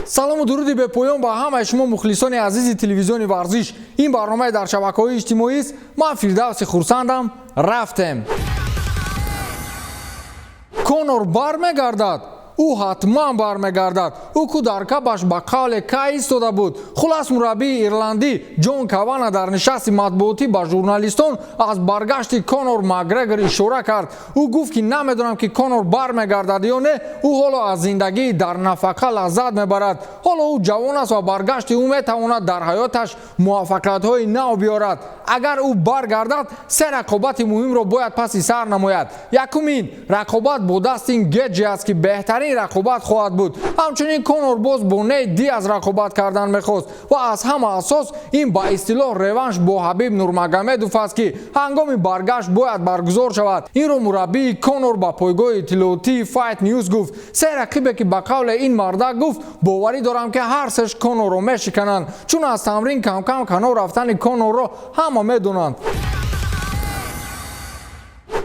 Салому дуруди бепоён ба ҳамаи шумо, мухлисони азизи телевизиони «Варзиш». Ин барномаи дар шабакаҳои иҷтимоист. Ман Фирдавси Хурсандам. Рафтем. Конор бармегардад, ӯ ҳатман бармегардад. Ӯ ку дар кабаш ба қавле кай истода буд. Хулас, мураббии ирландӣ Ҷон Кавана дар нишасти матбуотӣ ба журналистон аз баргашти Конор Макгрегор ишора кард. Ӯ гуфт, ки намедонам, ки Конор бармегардад ё не. Ӯ ҳоло аз зиндагии дар нафақа лаззат мебарад. Ҳоло ӯ ҷавон аст ва баргашти ӯ метавонад дар ҳаёташ муваффақиятҳои нав биёрад. Агар ӯ баргардад, се рақобати муҳимро бояд паси сар намояд. Якумин рақобат бо Дастин Геҷи аст, ки беҳтарин рақобат хоҳад буд. Ҳамчунин Конор боз бо Нейт Диаз рақобат кардан мехост ва аз ҳама асос ин ба истилоҳ реванш бо Ҳабиб Нурмагомедов аст, ки ҳангоми баргашт бояд баргузор шавад. Инро мураббии Конор ба пойгоҳи иттилоотии Fight News гуфт. Се рақибе, ки ба қавле ин мардак гуфт, боварӣ дорам, ки ҳар сеш Конорро мешикананд, чун аз тамрин камкам канор рафтани Конорро ҳама медонанд.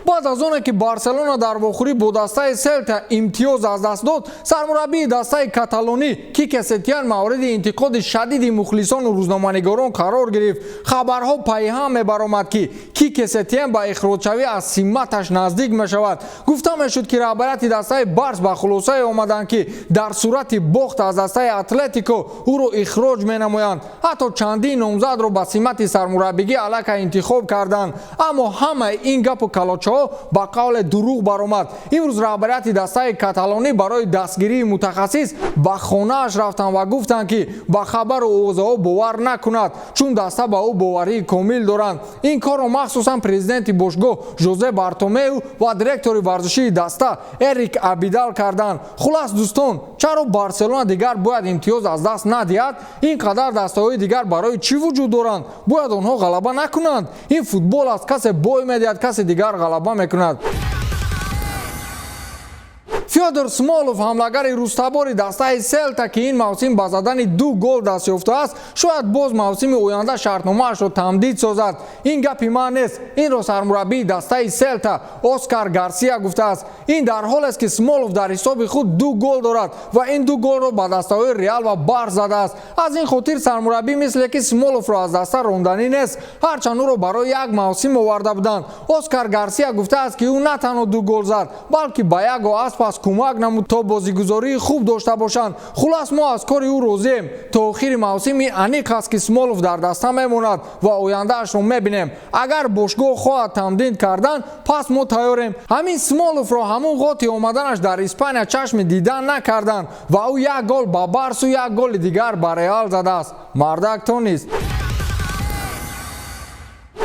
Баъд аз оне ки Барселона дар вохӯрӣ бо дастаи Селта имтиёз аз даст дод, сармураббии дастаи каталонӣ Кике Сетиян мавриди интиқоди шадиди мухлисону рӯзноманигорон қарор гирифт. Хабарҳо пайҳам мебаромад, ки Кике Сетиян ба ихроҷшавӣ аз симматаш наздик мешавад. Гуфта мешуд, ки раҳбарияти дастаи Барс ба хулосае омаданд, ки дар сурати бохт аз дастаи Атлетико ӯро ихроҷ менамоянд. Ҳатто чандин номзадро ба симати сармураббигӣ аллакай интихоб карданд, аммо ҳамаи ин гапу калочаҳо ба қавле дурӯғ баромад. Имрӯз раҳбарияти дастаи каталонӣ барои дастгирии мутахассис ба хонааш рафтанд ва гуфтанд, ки ба хабару овозаҳо бовар накунад, чун даста ба ӯ боварии комил доранд. Ин корро махсусан президенти бошгоҳ Жозе Бартомеу ва директори варзишии даста Эрик Абидал карданд. Хулас, дӯстон, чаро Барселона дигар бояд имтиёз аз даст надиҳад? Ин қадар дастаҳои дигар барои чӣ вуҷуд доранд? Бояд онҳо ғалаба накунанд? Ин футбол аст: касе бой медиҳад, касе дигар ғалаба мекунад. Фёдор Смолов, ҳамлагари рустабори дастаи Селта, ки ин мавсим ба задани ду гол даст ёфтааст, шояд боз мавсими оянда шартномаашро тамдид созад. Ин гапи ман нест, инро сармураббии дастаи Селта Оскар Гарсия гуфтааст. Ин дар ҳолест, ки Смолов дар ҳисоби худ ду гол дорад ва ин ду голро ба дастаҳои Реал ва Барс задааст. Аз ин хотир сармураббӣ мисле ки Смоловро аз даста ронданӣ нест, ҳарчанд ӯро барои як мавсим оварда буданд. Оскар Гарсия гуфтааст, ки ӯ на танҳо ду гол зад, балки ба Яго Аспас кӯмак намуд, то бозигузории хуб дошта бошанд. Хулас, мо аз кори ӯ розием. То охири мавсими аниқ аст, ки Смолов дар даста мемонад ва ояндаашро мебинем. Агар бошгоҳ хоҳад тамдид кардан, пас мо тайёрем. Ҳамин Смоловро ҳамун ғоти омаданаш дар Испания чашми дидан накарданд ва ӯ як гол ба Барсу як голи дигар ба Реал задааст. Мардак то нест.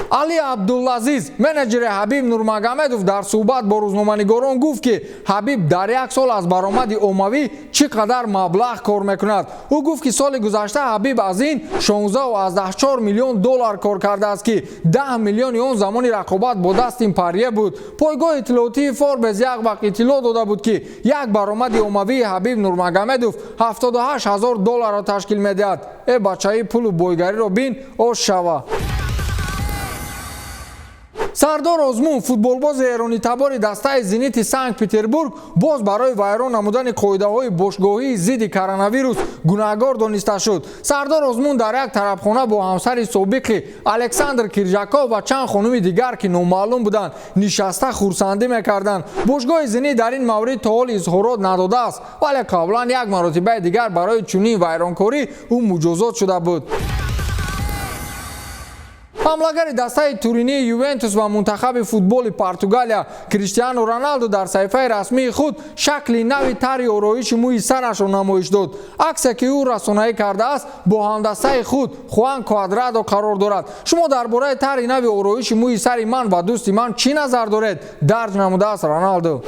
Али Абдулазиз, менеҷери Ҳабиб Нурмагомедов, дар суҳбат бо рӯзноманигорон гуфт, ки Ҳабиб дар як сол аз баромади оммавӣ чӣ қадар маблағ кор мекунад. Ӯ гуфт, ки соли гузашта Ҳабиб аз ин 16,4 миллион доллар кор кардааст, ки 10 миллиони он замони рақобат бо Дастин Парье буд. Пойгоҳи иттилоотии Форбес як вақт иттилоъ дода буд, ки як баромади оммавии Ҳабиб Нурмагомедов 78 ҳазор долларро ташкил медиҳад. Э, бачаи пулу бойгариро бин, ош шава. Сардор Озмун, футболбози эронитабори дастаи Зенити Санкт Петербург, боз барои вайрон намудани қоидаҳои бошгоҳии зидди коронавирус гунаҳгор дониста шуд. Сардор Озмун дар як тарабхона бо ҳамсари собиқи Александр Киржаков ва чанд хонуми дигар, ки номаълум буданд, нишаста хурсандӣ мекарданд. Бошгоҳи Зенит дар ин маврид то ҳол изҳорот надодааст, вале қаблан як маротибаи дигар барои чунин вайронкорӣ ӯ муҷозот шуда буд. Ҳамлагари дастаи туринии Ювентус ва мунтахаби футболи Португалия Криштиану Роналду дар саҳифаи расмии худ шакли нави тарҳи ороиши мӯи сарашро намоиш дод. Аксе, ки ӯ расонаӣ кардааст, бо ҳамдастаи худ Хуан Квадрадо қарор дорад. «Шумо дар бораи тарҳи нави ороиши мӯи сари ман ва дӯсти ман чӣ назар доред?» дарҷ намудааст Роналду.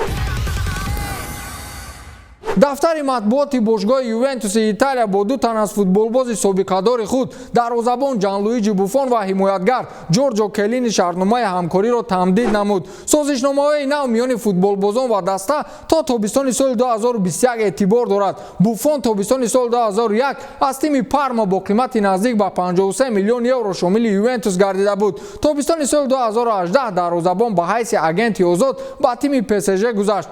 Дафтари матбуоти бошгоҳи Ювентуси Италия бо ду тан аз футболбози собиқадори худ, дарвозабон Ҷанлуиҷи Буфон ва ҳимоятгар Ҷорҷо Келлини, шартномаи ҳамкориро тамдид намуд. Созишномаҳои нав миёни футболбозон ва даста то тобистони соли 2021 эътибор дорад. Буфон тобистони соли 2001 аз тими Парма бо қимати наздик ба 53 миллион евро шомили Ювентус гардида буд. Тобистони соли 2018 дарвозабон ба ҳайси агенти озод ба тими ПСЖ гузашт.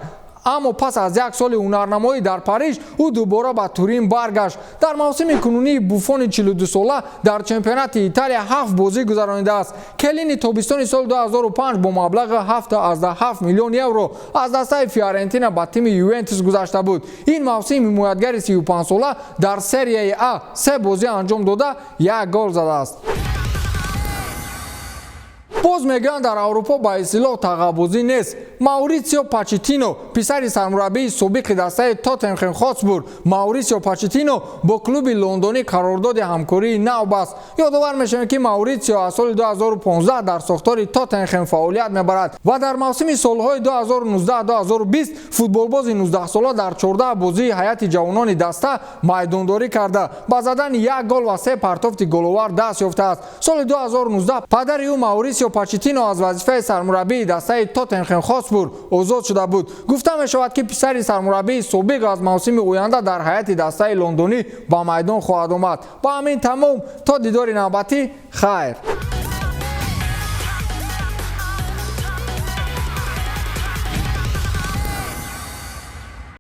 Аммо пас аз як соли ҳунарнамоӣ дар Париж ӯ дубора ба Турин баргашт. Дар мавсими кунунии Буффони 42-сола дар чемпионати Италия ҳафт бозӣ гузаронидааст. Келлини тобистони соли 2005 бо маблағи 7,7 миллион евро аз дастаи Фиорентина ба тими Ювентус гузашта буд. Ин мавсим ҳимоятгари 35-сола дар Серияи А се бозӣ анҷом дода, як гол задааст. Боз мегӯянд, дар Аврупо ба истилоҳ тағабозӣ нест. Мауритсио Почеттино, писари сармураббии собиқи дастаи Тоттенхем Хотспур Мауритсио Почеттино, бо клуби лондонӣ қарордоди ҳамкории нав баст. Ёдовар мешавем, ки Мауритсио аз соли 2015 дар сохтори Тоттенхем фаъолият мебарад ва дар мавсими солҳои 2019-2020 футболбози 19-сола дар 14 бозии ҳайати ҷавонони даста майдондорӣ карда, ба задани як гол ва се партофти головар даст ёфтааст. Соли 2019 падари ӯ Мауритсио Почеттино аз вазифаи сармураббии дастаи Тоттенхем Хотспур озод шуда буд. Гуфта мешавад, ки писари сармураббии собиқ аз мавсими оянда дар ҳайати дастаи лондонӣ ба майдон хоҳад омад. Ба ҳамин тамом, то дидори навбатӣ, хайр.